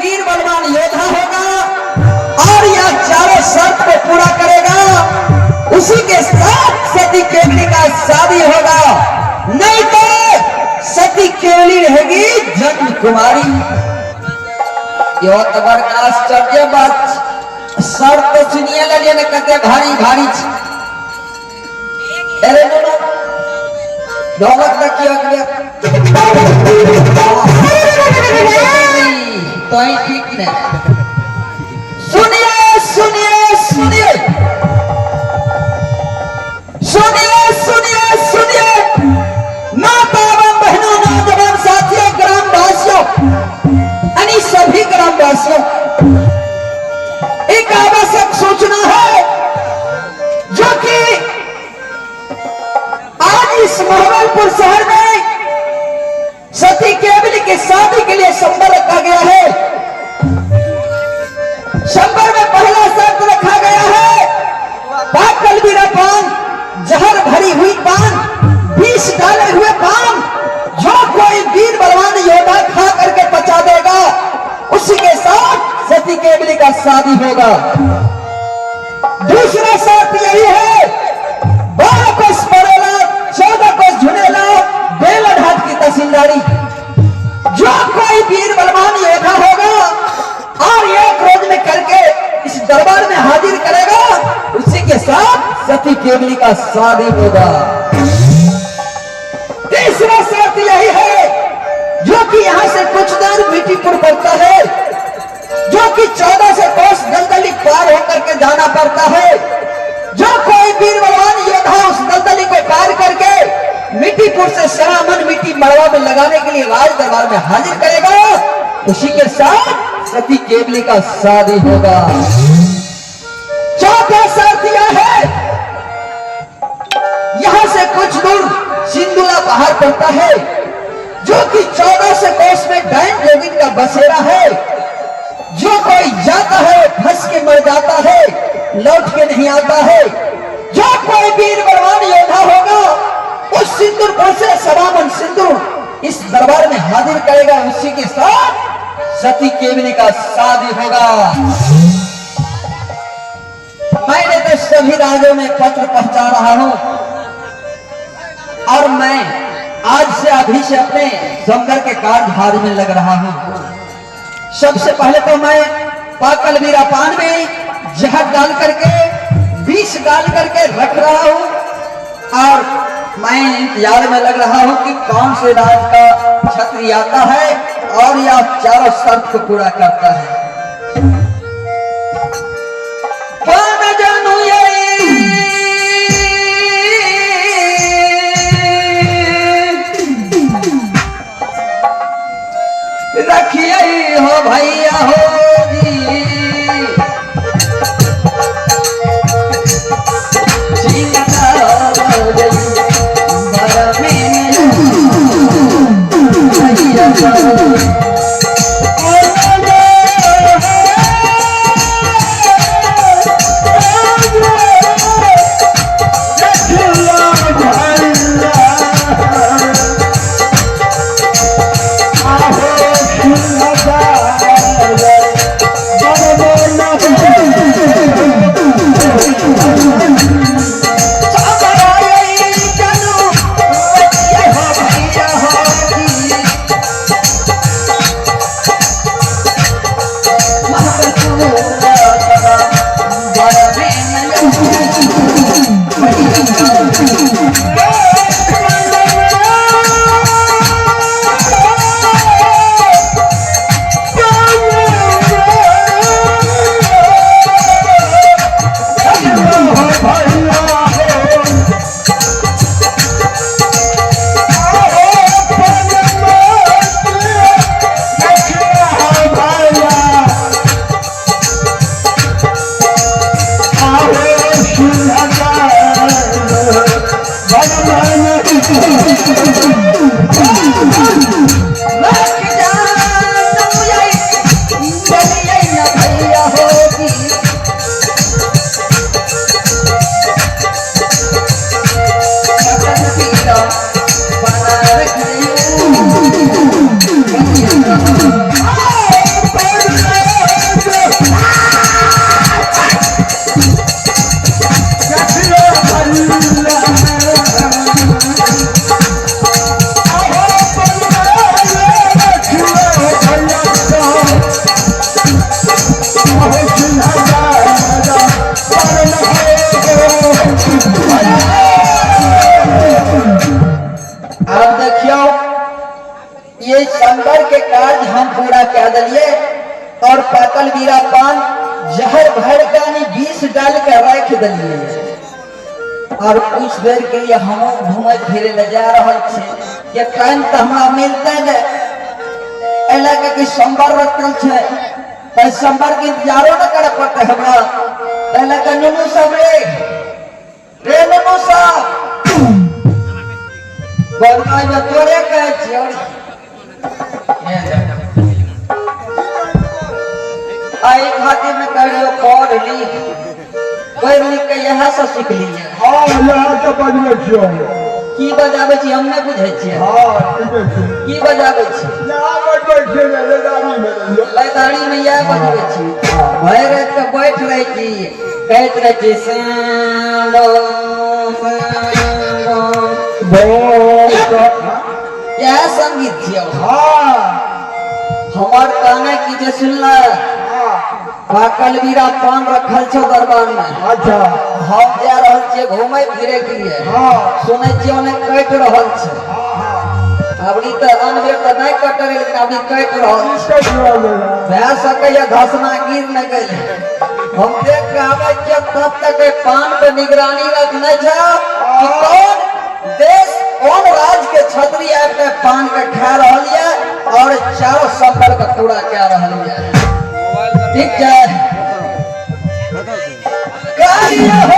वीर बलवान योद्धा होगा और यह चारों शर्त को पूरा करेगा, उसी के साथ सती केवली का शादी होगा, नहीं तो सती केवली रहेगी जन्म कुमारी। यो तो बड़का आश्चर्य बात, शर्त तो सुनिए लेलिए ने कते भारी भारी छै। अरे नुनू ढोलक देखियो एक बेर। तो ही ठीक ने। सुनिए सुनिए सुनिए सुनिए सुनिए सुनिए, माता एवं बहनों, नौजवान साथियों, ग्रामवासियों, यानी सभी ग्रामवासियों, एक आवश्यक सूचना है जो कि आज इस महबलपुर शहर में सती केवली की शादी के लिए संबर रखा गया है। संबर में पहला शर्त रखा गया है, पाकल बीरा पान, जहर भरी हुई पान, विष डाले हुए पान, जो कोई वीर बलवान योद्धा खा करके पचा देगा उसी के साथ सती केवली का शादी होगा। दूसरा शर्त यही है, 12 कोस बड़ेला, 14 कोस झुनेला, बेलघाट की तहसीलदारी, जो कोई वीर बलवान योद्धा होगा और एक रोज में करके इस दरबार में हाजिर करेगा, उसी के साथ सती केवली का शादी होगा। तीसरा शर्त यही है, जो कि यहां से कुछ दूर मिट्टीपुर पड़ता है, जो कि 14 से कोस दलदली पार होकर के जाना पड़ता है। जो कोई वीर बलवान योद्धा उस दलदली को पार करके मिट्टीपुर से सरामन मिट्टी मड़वा में लगाने के लिए राज दरबार में हाजिर करेगा, उसी के साथ सती केवली का शादी होगा। चौथा शर्त यह है, यहां से कुछ दूर सिंदूरा पहाड़ पड़ता है, जो कि 14 से कोस में डायन जोगिन का बसेरा है। जो कोई जाता है फंस के मर जाता है, लौट के नहीं आता है। जो कोई वीर बलवान योद्धा होगा उस सिंदूरपुर से सवामन सिंदूर इस दरबार में हाजिर करेगा, उसी के साथ सती केवली का शादी होगा। मैंने तो सभी राज्यों में पत्र पहुंचा रहा हूं और मैं आज से अभी से अपने संगर के कार्यभार में लग रहा हूं। सबसे पहले तो मैं पाकल बीरा पान में जहर डाल करके, विष डाल करके रख रहा हूं और मैं इंतजार में लग रहा हूं कि कौन से राज का क्षत्रिय आता है और यह चारों शर्त को पूरा करता है। पान जानू रखिए हो भैया हो जी, चिंता कए देलियै और पाकल बीरा पान जहर भर के यानी विष डाल के राखि देलियै। और कुछ देर के लिए हम घूमे फिरे ले जा रहल छी के टाइम तऽ हमरा मिलते ने, एहि लए के कि सोमवार रखल छै तऽ सोमवार के इंतजारो न करे पड़ते हमरा। एहि लए के नुनू सब रे रे नुनू सब बरनाई में तोरे कहै छियै। और एहि खातिर ने कहियो पढ़ लिख, पढ़ लिख के इएह सब सीख लियै। हँ, इएह सब बजबै छियौ। की बजाबै छी हम नहि बुझै छियै। हँ, ठीके छै। की बजाबै छी? इएह बजबै छियै ने, लैदारी मे रहियौ। लैदारी मे इएह बजबै छी। भरि राति के बैठ रहै छी, कहैत रहै छी श्याम श्याम। इएह संगीत छियौ। हँ। हमर कहने की जे सुनल पाकल बीरा पान रखल छौ दरबार में। अच्छा। हम जा रहल छियै घूमे फिरे के लिए। हँ। सुनै छियै ओने कटि रहल छै। अबरी तऽ अनबेर तऽ नहि कटल, लेकिन अबरी कटि रहल छै। कटि रहल है। भए सकैया धसना गिर नहि गेल। हम देख के आबै छियै, तब तक एहि पान पे निगरानी रखने छै कि कौन देश कोन राज्य के छतरी आबि के पान के खा रहल ये और चारों संपर्क पूरा कए रहल ये। ठीक छै। कार्य हो।